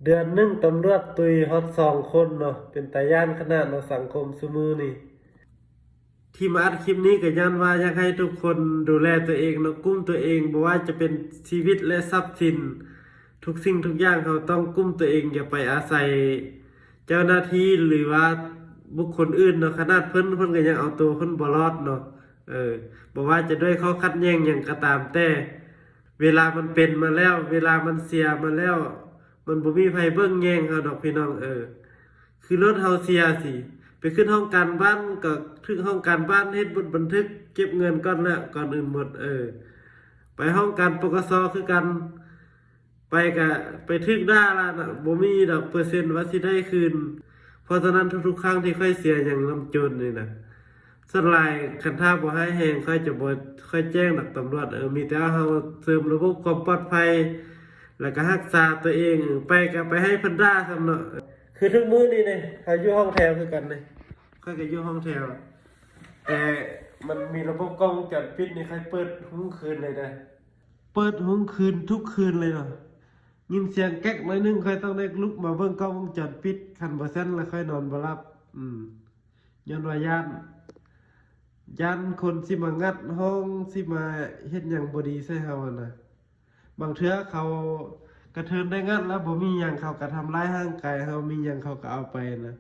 ເດືອນໜຶ່ງຕຳຫຼວດຕຸຍຮອດສອງຄົນເນາະ, ເປັນຕາຢ້ານຂະໜາດເນາະ ສັງຄົມຊຸມື້ນີ້. ທີ່ມາອັດຄລິບນີ້ກໍຍ້ອນວ່າຢາກໃຫ້ທຸກຄົນດູແລຕົວເອງເນາະ, ກຸ້ມຕົວເອງ, ບໍ່ວ່າຈະເປັນຊີວິດ ແລະ ຊັບສິນ, ທຸກສິ່ງທຸກຢ່າງເຮົາຕ້ອງກຸ້ມຕົວເອງ, ຢ່າໄປອາໄສເຈົ້າໜ້າທີ່ ຫຼືວ່າບຸກຄົນອື່ນເນາະ, ຂະໜາດເພິ່ນ, ເພິ່ນກໍຍັງເອົາຕົວເພິ່ນບໍ່ລອດເນາະ. ເອີ, ບໍ່ວ່າຈະດ້ວຍຂໍ້ຂັດແຍ່ງຫຍັງກໍຕາມແຕ່, ເວລາມັນເປັນມາແລ້ວ, ເວລາມັນເສຍມາແລ້ວ, ມັນບໍ່ມີໃຜເບິ່ງແຍງເຮົາດອກພີ່ນ້ອງເອີຍ. ຄືລົດເຮົາເສຍຊິ ໄປຂຶ້ນຫ້ອງການບ້ານ ກໍຖືກຫ້ອງການບ້ານເຮັດບົດບັນທຶກເກັບເງິນກ່ອນແຫຼະ ກ່ອນອື່ນໝົດ. ເອີ, ໄປຫ້ອງການ ປກສ ຄືກັນ, ໄປກະໄປຖືກດ່າລະນະ, ບໍ່ມີດອກເປີເຊັນວ່າຊິໄດ້ຄືນ. ເພາະສະນັ້ນ ທຸກໆຄັ້ງທີ່ຂ້ອຍເສຍຫຍັງນຳໂຈນນີ້ນະ, ສ່ວນຫຼາຍຄັນຖ້າບໍ່ຮ້າຍແຮງ ຂ້ອຍຈະບໍ່ຄ່ອຍແຈ້ງດອກຕຳຫຼວດ. ເອີ, ມີແຕ່ເຮົາເສີມລະບົບຄວາມປອດໄພ ແລ້ວກໍຮັກສາຕົວເອງ. ເອີ, ໄປກໍໄປໃຫ້ເພິ່ນດ່າຊ້ຳເນາະ. ຄືທຸກມື້ນີ້ເດ້ ເຮົາຢູ່ຫ້ອງແຖວຄືກັນເດ້, ຂ້ອຍກໍຢູ່ຫ້ອງແຖວ, ແຕ່ມັນມີລະບົບກ້ອງວົງຈອນປິດນີ້ ຂ້ອຍເປີດຮຸ່ງຄືນເລີຍເດ້, ເປີດຮຸ່ງຄືນທຸກຄືນເລີຍເນາະ. ຍິນສຽງແກັກໜ້ອຍໜຶ່ງ ຂ້ອຍຕ້ອງໄດ້ລຸກມາເບິ່ງກ້ອງວົງຈອນປິດ, ຄັນບໍ່ຊັ້ນລະຂ້ອຍນອນບໍ່ຫຼັບ. ອືມ, ຍ້ອນວ່າຢ້ານ, ຢ້ານຄົນຊິມາງັດຫ້ອງ, ຊິມາເຮັດຫຍັງບໍ່ດີໃສ່ເຮົາຫັ້ນນະ. ບາງເທື່ອເຂົາກະເທີນໄດ້ງັດແລ້ວ ບໍ່ມີຫຍັງ, ເຂົາກະທຳຮ້າຍຮ່າງກາຍເຮົາ, ມີຫຍັງເຂົາກະເອົາໄປນະ.